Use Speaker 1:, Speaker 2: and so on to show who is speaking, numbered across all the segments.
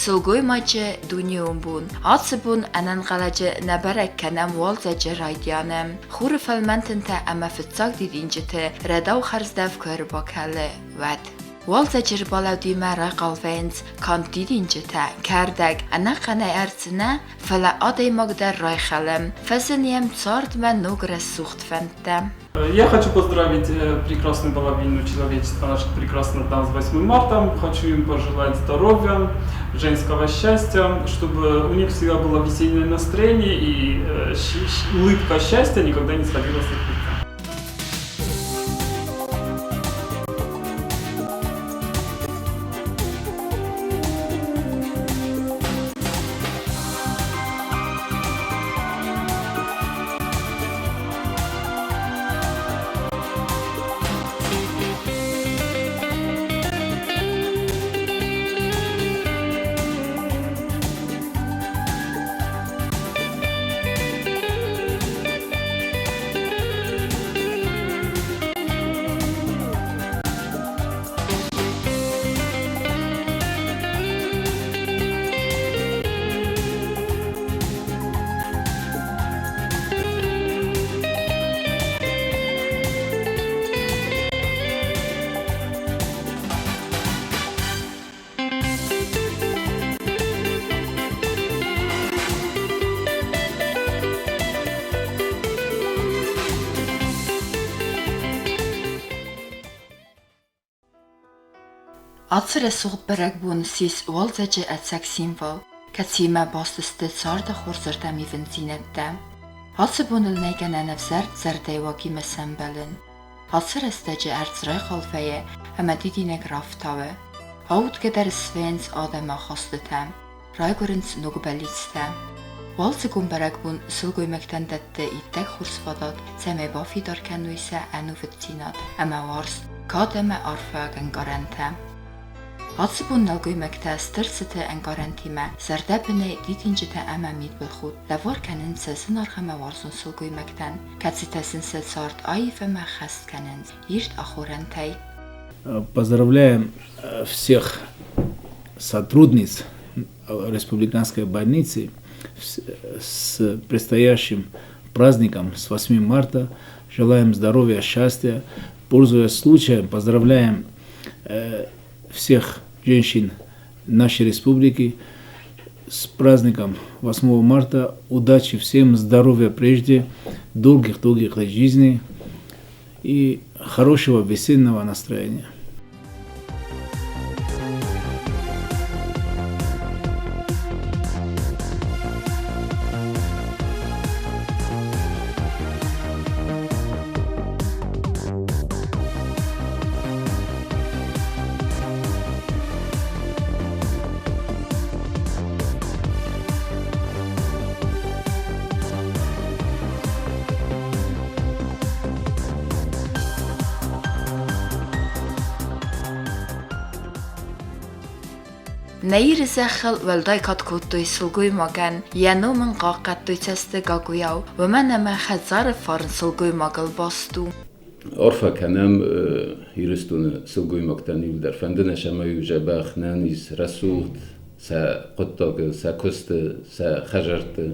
Speaker 1: Сылгоймаджы дунеон бон. Ацы бон ӕнӕнхъӕлӕджы нӕ бӕрӕг кӕнӕм уалдзӕджы райдианы. Хуры фӕлмӕн тынтӕ ӕмӕ фыццаг дидинджыты рӕдау хӕрздӕф куы ӕрбакӕлы, уӕд. Уалдзӕджы рбалӕудимӕ райхъал вӕййынц канд дидинджытӕ, кӕрдӕг, ӕнӕхъӕнӕй ӕрдз нӕ, фӕлӕ адӕймаг дӕр райхӕлы, фӕзыны йӕм цардмӕ ног рӕсугъд фӕндтӕ.
Speaker 2: Я хочу поздравить прекрасную половину человечества, наших прекрасных дам с 8 марта. Хочу им пожелать здоровья, женского счастья, чтобы у них всегда было весеннее настроение и улыбка счастья никогда не сходила с их лица.
Speaker 1: Ацы рӕсугъд бӕрӕгбон ссис уалдзӕджы ӕцӕг символ, кӕцыимӕ баст сты царды хорзырдӕм ивындзинӕдтӕ. Ацы боныл нӕй гӕнӕн ӕвзӕр зӕрдӕйыуагимӕ сӕмбӕлын. Ацы рӕстӕджы ӕрдз райхъал вӕййы ӕмӕ дидинӕг рафтауы. Аудгӕ дӕр свӕййынц адӕмы ахастытӕ, райгуырынц ног бӕллицтӕ. Уалдзыгон бӕрӕгбон сылгоймӕгтӕн дӕтты иттӕг хорз фадат, цӕмӕй бафидар кӕной сӕ ӕнувыддзинад ӕмӕ уарзт, кад ӕмӕ арфӕйаг ӕнкъарӕнтӕ. Ацы бон нӕлгоймӕгтӕ стыр цыты ӕнкъарӕнтимӕ зӕрдӕбынӕй дидинджытӕ ӕмӕ мидбылхудт лӕвар кӕнынц сӕ зынаргъ ӕмӕ уарзон сылгоймӕгтӕн, кӕцытӕ сын сӕ цард аив ӕмӕ ӕххӕст кӕнынц ирд ахорӕнтӕй.
Speaker 3: Поздравляем всех сотрудниц республиканской больницы с предстоящим праздником, с 8 марта. Желаем здоровья, счастья. Пользуясь случаем, поздравляем всех женщин нашей республики с праздником 8 марта. Удачи всем, здоровья прежде, долгих-долгих лет жизни и хорошего весеннего настроения.
Speaker 1: Нӕ Иры зӕххыл уӕлдай кад кодтой сылгоймагӕн, йӕ ном ын хъахъхъӕдтой цӕсты гагуыйау, уымӕн ӕмӕ хӕдзары фарн сылгоймагыл баст у.
Speaker 4: Арфӕ кӕнӕм Ирыстоны сылгоймӕгтӕн иуылдӕр. Фӕнды нӕ цӕмӕй у дзӕбӕх, нӕниз, рӕсугъд сӕ хъуыддаджы, сӕ куысты, сӕ хӕдзӕртты,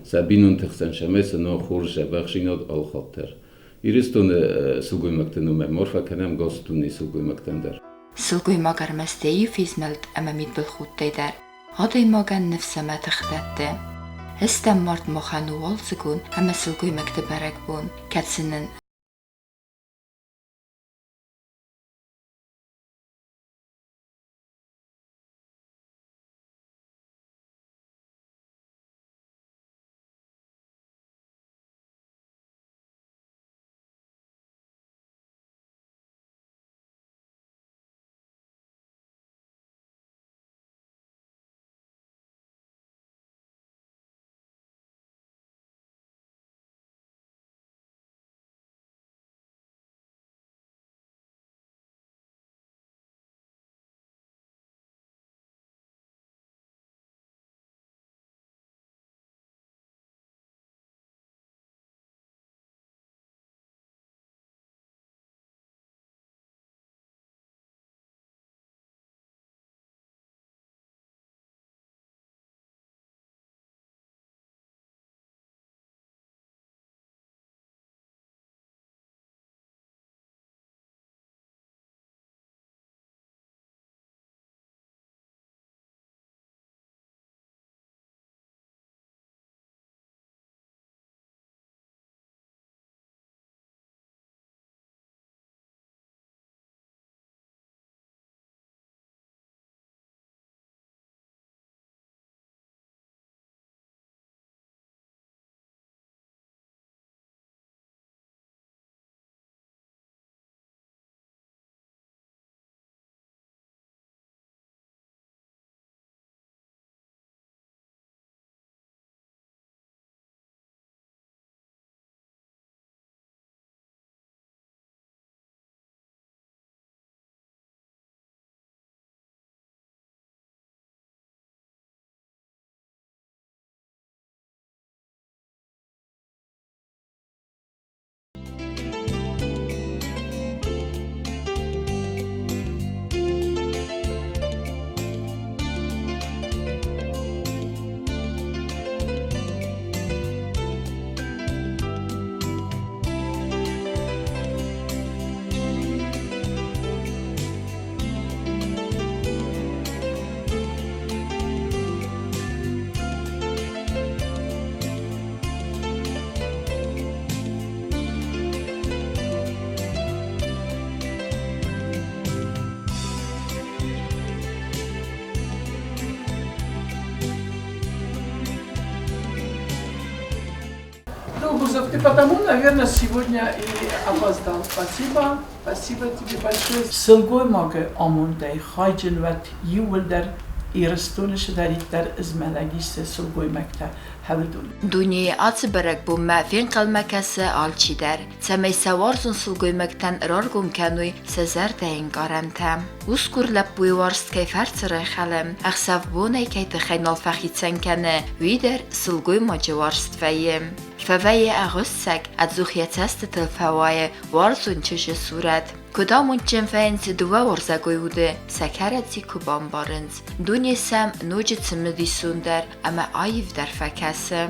Speaker 4: сӕ бинонты хсӕн, цӕмӕй сын уа хорз дзӕбӕхдзинад алыхатт дӕр. Ирыстоны сылгоймӕгты номӕй ма арфӕ кӕнӕм гас дунейы сылгоймӕгтӕн дӕр.
Speaker 1: Сылгоймаг ӕрмӕст йӕ иу фезмӕлд ӕмӕ мидбылхудтӕй дӕр адӕймагӕн ныфс ӕмӕ тых дӕтты. Ӕстӕм март махӕн у уалдзыгон ӕмӕ сылгоймӕгты бӕрӕгбон, кӕцы нын
Speaker 5: Тугузов, ты потому, наверное, сегодня и опоздал. Спасибо, спасибо тебе большое. Сылгоймагы амондӕй хайджын уӕт иууылдӕр Ирыстоны цыдӕриддӕр змӕлӕг ис сылгоймӕгтӕ хӕвдун.
Speaker 1: Дунейы ацы бӕрӕгбонмӕ фенхъӕлмӕ кӕсы алчидӕр, цӕмӕй сӕ уарзон сылгоймӕгтӕн раргом кӕной сӕ зӕрдӕйы ӕнкъарӕнтӕ. Усгур лӕппуйы уарзт кӕй фӕрцы райхӕлы, ӕхсӕв-бонӕй кӕй тыххӕй нал фӕхицӕн кӕны, уый дӕр сылгоймаджы уарзт вӕййы. Фӕвӕййы ӕгъуыссӕг, ӕдзух йӕ цӕстытыл фӕуайы уарзон чызджы сурӕт. Куыд амондджын фӕййынц дыууӕ уарзӕгой уды, сӕ кӕрӕдзи куы бамбарынц. Дуне сӕм ноджы цымыдисондӕр ӕмӕ аивдӕр фӕкӕсы.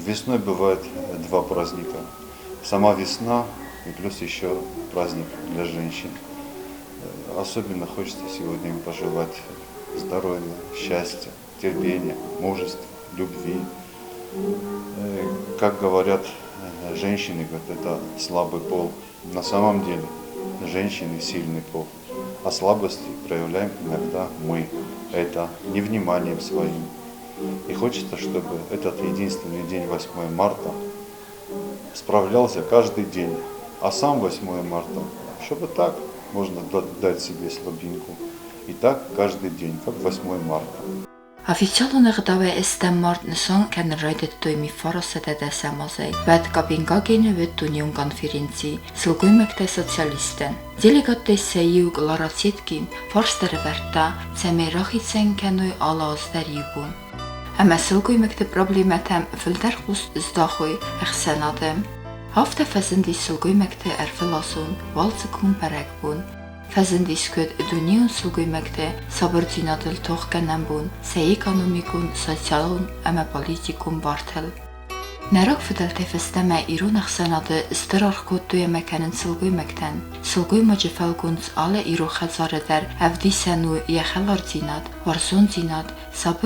Speaker 6: Весной бывает два праздника. Сама весна и плюс еще праздник для женщин. Особенно хочется сегодня им пожелать здоровья, счастья, терпения, мужества, любви. Как говорят женщины, говорят, это слабый пол. На самом деле женщины сильный пол. А слабости проявляем иногда мы. Это невниманием своим. И хочется, чтобы этот единственный день 8 марта справлялся каждый день. А сам 8 марта, чтобы так можно дать себе слабинку. И так каждый день, как 8 марта.
Speaker 1: Официалон ӕгъдауӕй ӕстӕм март нысан кӕнын райдыдтой 1910 азӕй. Уӕд Копенгагены уыд дунеон конференци сылгоймӕгтӕ-социалисттӕн. Делегаттӕй сӕ иу Клара Цеткин фарст ӕрӕвӕрдта, цӕмӕй рахицӕн кӕной алы аз дӕр иу бон. Ӕмӕ сылгоймӕгты проблемӕтӕм фылдӕр хъус здахой ӕхсӕнады. Афтӕ фӕзындис сылгоймӕгты ӕрвылазон уалдзыгон бӕрӕгбон. Фӕзындис куыд дунеон сылгоймӕгты сабырдзинадыл тохгӕнӕн бон, сӕ экономикон, социалон ӕмӕ политикон бартыл. Нӕ рагфыдӕлтӕй фӕстӕмӕ ирон ӕхсӕнады стыр аргъ кодтой ӕмӕ кӕнынц сылгоймӕгтӕн. Сылгоймаджы фӕлгонц алы ирон хӕдзары дӕр ӕвдисӕн у йӕ хӕлардзинад, уарзондзинад, сабыр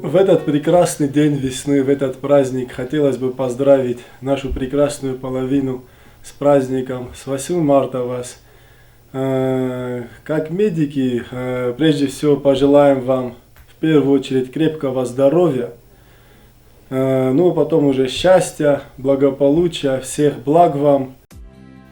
Speaker 7: В этот прекрасный день весны, в этот праздник хотелось бы поздравить нашу прекрасную половину с праздником, с 8 марта вас. Как медики, прежде всего пожелаем вам в первую очередь крепкого здоровья, ну, потом уже счастья, благополучия, всех благ вам.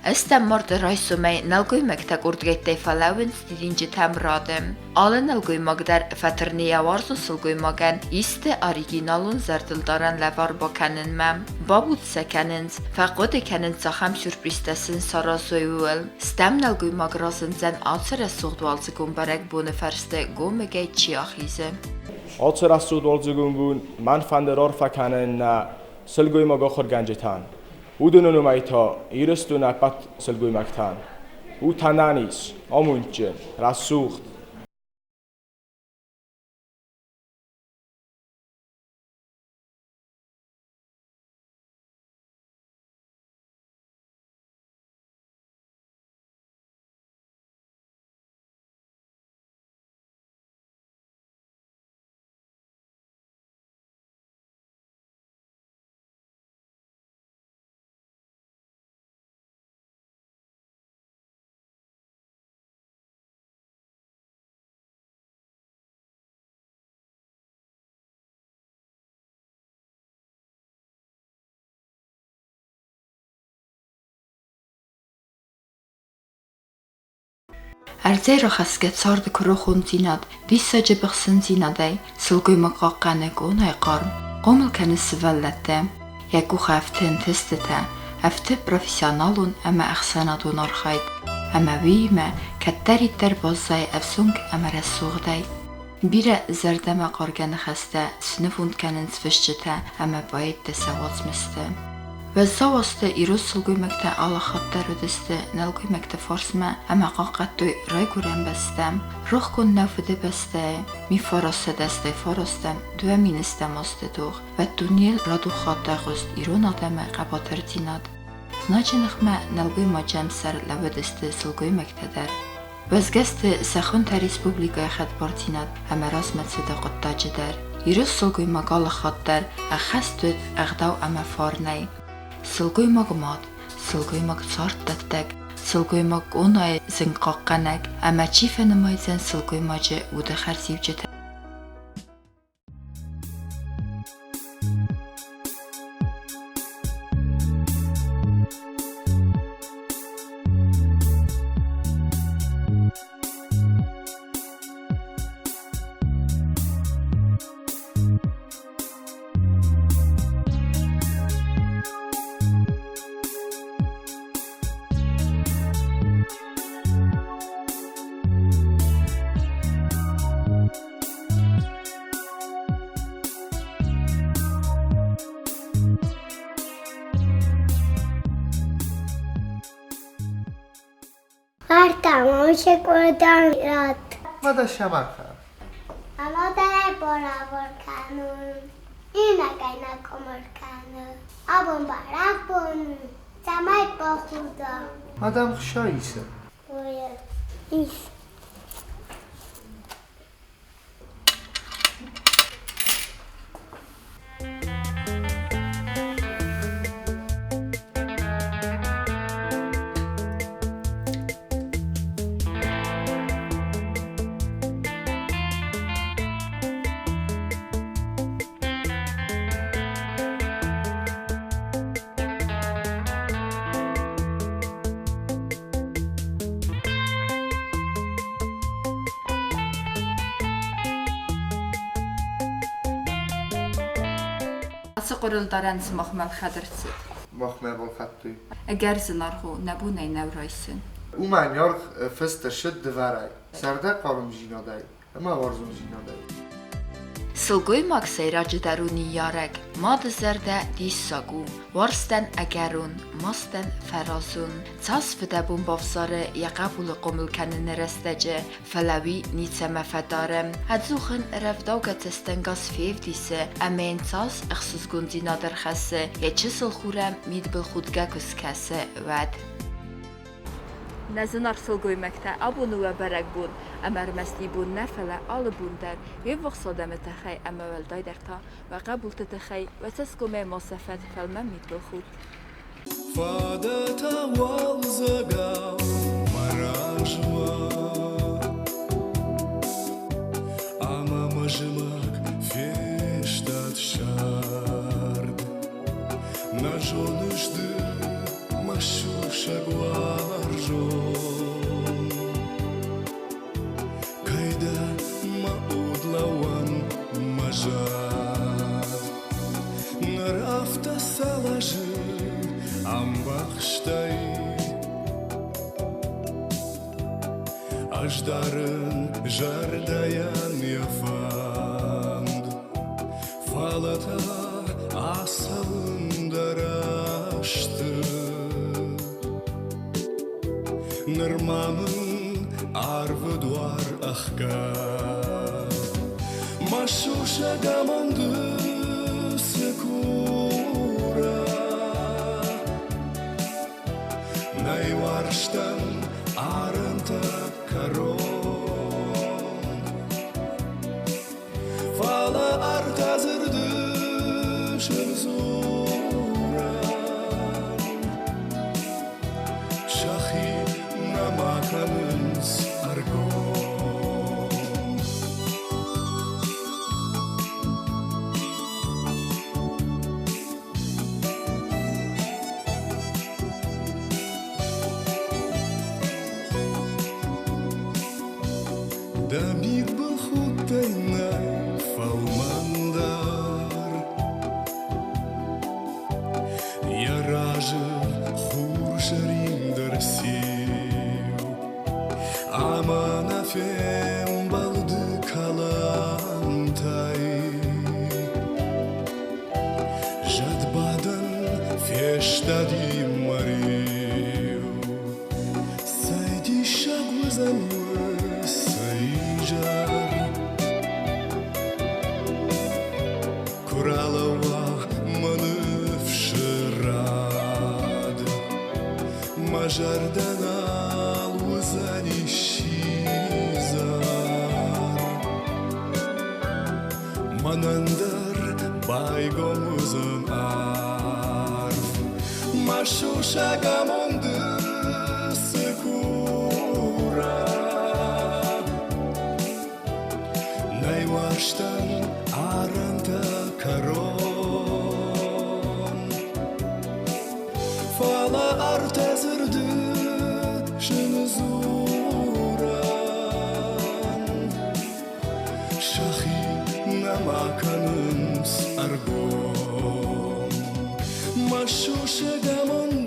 Speaker 1: Ӕстӕм марты райсомӕй нӕлгоймӕгтӕ къордгӕйттӕй фӕлӕууынц дидинджытӕм рады. Алы нӕлгоймаг дӕр фӕтырны йӕ уарзон сылгоймагӕн исты оригиналон зӕрдылдарӕн лӕвар бакӕнынмӕ. Бабуц сӕ кӕнынц, фӕхъуыды кӕнынц цахӕм сюрпризтӕ сын саразой, ууыл. Стӕм нӕлгоймаг разындзӕн ацы рӕсугъд уалдзыгон бӕрӕгбоны фӕрсты гомыгӕй чи ахизы.
Speaker 8: Ацы рӕсугъд уалдзыгон бон мӕн фӕнды раарфӕ кӕнын нӕ сылгоймаг ахуыргӕнджытӕн. Уыдоны номӕй та Ирыстоны ӕппӕт сылгоймӕгтӕн. Ут ӕнӕниз, амондджын, рӕсугъд.
Speaker 1: Ӕрдзӕй рахӕсгӕ царды куырыхондзинад, диссаджы быхсындзинадӕй сылгоймаг хъахъхъӕны къонайы хъарм, хъомыл кӕны сывӕллӕтты. Йӕ къухы ӕфты ӕнтыстытӕ, ӕфты профессионалон ӕмӕ ӕхсӕнадон архайд, ӕмӕ уыимӕ кӕддӕриддӕр баззайы ӕвзонг ӕмӕ рӕсугъдӕй. Бирӕ зӕрдӕмӕхъаргӕ ныхӕстӕ снывонд кӕнынц фысджытӕ ӕмӕ поэттӕ сӕ уацмысты. Уӕззау азты ирон сылгоймӕгтӕ алы хатт дӕр уыдысты нӕлгоймӕгты фарсмӕ ӕмӕ хъахъхъӕдтой райгуырӕн бӕстӕ. Рохгонд нӕу Фыдыбӕстӕйы 1989 2000 азты тох, уӕд дунейыл радон хатт айхъуыст ирон адӕмы хъӕбатырдзинад. Знаджы ныхмӕ нӕлгоймаджы ӕмсӕр лӕууыдысты сылгоймӕгтӕ дӕр. Уӕзгӕ сты сӕ хуынтӕ республикӕйы хӕдбардзинад ӕмӕ размӕцыды хъуыддаджы дӕр. Ирон сылгоймаг алы хатт дӕр ӕххӕст уыд ӕгъдау ӕмӕ фарнӕй. Сылгоймаг мад, сылгоймаг царддӕттӕг, сылгоймаг къонайы зынгхъахъхъӕнӕг ӕмӕ чи фӕнымайдзӕн сылгоймаджы уды хӕрзиуджытӕ. Ацы хъуырылдарӕн сымахмӕ ӕлхӕд ӕрцыд?
Speaker 9: Махмӕ балхӕдтой.
Speaker 1: Ӕгӕр зынаргъ у, нӕ бон ӕй нӕу райсын.
Speaker 9: Уымӕн аргъ фыст ӕрцыд дывӕрӕй, зӕрдӕхъармдзинадӕй ӕмӕ уарзондзинадӕй.
Speaker 1: Сылгоймаг сӕйраджыдӕр у ныййарӕг, мады зӕрдӕ диссаг у, уарзтӕн ӕгӕрон, мастӕн фӕразон. Цас фыдӕбон бавзары йӕ хъӕбулы хъомыл кӕныны рӕстӕджы, фӕлӕ уый ницӕмӕ фӕдары. Ӕдзух ын рӕвдаугӕ цӕстӕнгас февдисы ӕмӕ йын цас ӕхсызгондзинад ӕрхӕссы, йӕ чысыл хурӕн мидбылхудгӕ куы скӕсы, уӕд. Нӕ зынаргъ сылгоймӕгтӕ, абон у уӕ бӕрӕгбон, ӕмӕ ӕрмӕст ибон нӕ, фӕлӕ алы бон дӕр уе ввахс адӕмы тыххӕй ӕмӕ уӕлдайдӕр та уӕ хъӕбулты тыххӕй уӕ цӕсгомӕй ма сӕфӕд фӕлмӕн мидбылхудт.
Speaker 10: Фадата уалдзӕгау мӕ размӕ, Ӕмӕ мӕ зымӕг фестад сӕрд. Нӕ зоныс ды мӕ сусӕг уарзон, Кӕй дӕ мӕ удлӕууӕн, мӕ зӕд. Ныр афтӕ цал азы ӕмбӕхстӕй Ӕз дарын зӕрдӕйӕн йӕ фӕнд, Фӕлӕ та ацӕуын дӕ рӕзты. Нырма мын арвы дуар ӕхгӕд, Мӕ сусӕг амонды цы кура. Нӕй уарзтӕн арӕнтӕ кӕрон, Фӕлӕ ӕртӕ дзырды сындзурӕн Сӕхи нӕма кӕнынц ӕргом. Дӕ мидбылхудтӕй нӕй фӕлмӕндӕр, Йӕ разы хурзӕриндӕр сиу, Ӕмӕ нӕ фембӕлды кӕлӕнтӕй Зӕдбадӕн фестади мӕ риу. Цӕй диссаг уыдзӕн уыцы изӕр, Куы ралӕууа мӕ ныфсы рад, Мӕ зӕрдӕ нал уыдзӕни сидзӕр. Мӕнӕн дӕр байгом уыдзӕн арв, Мӕ сусӕг амонды цы кура. Нӕй уарзтӕн арӕнтӕ кӕрон, Фӕлӕ ӕртӕ дзырды зын дзурӕн Сӕхи нӕма кӕнынц ӕргом. Мӕ сусӕг амонд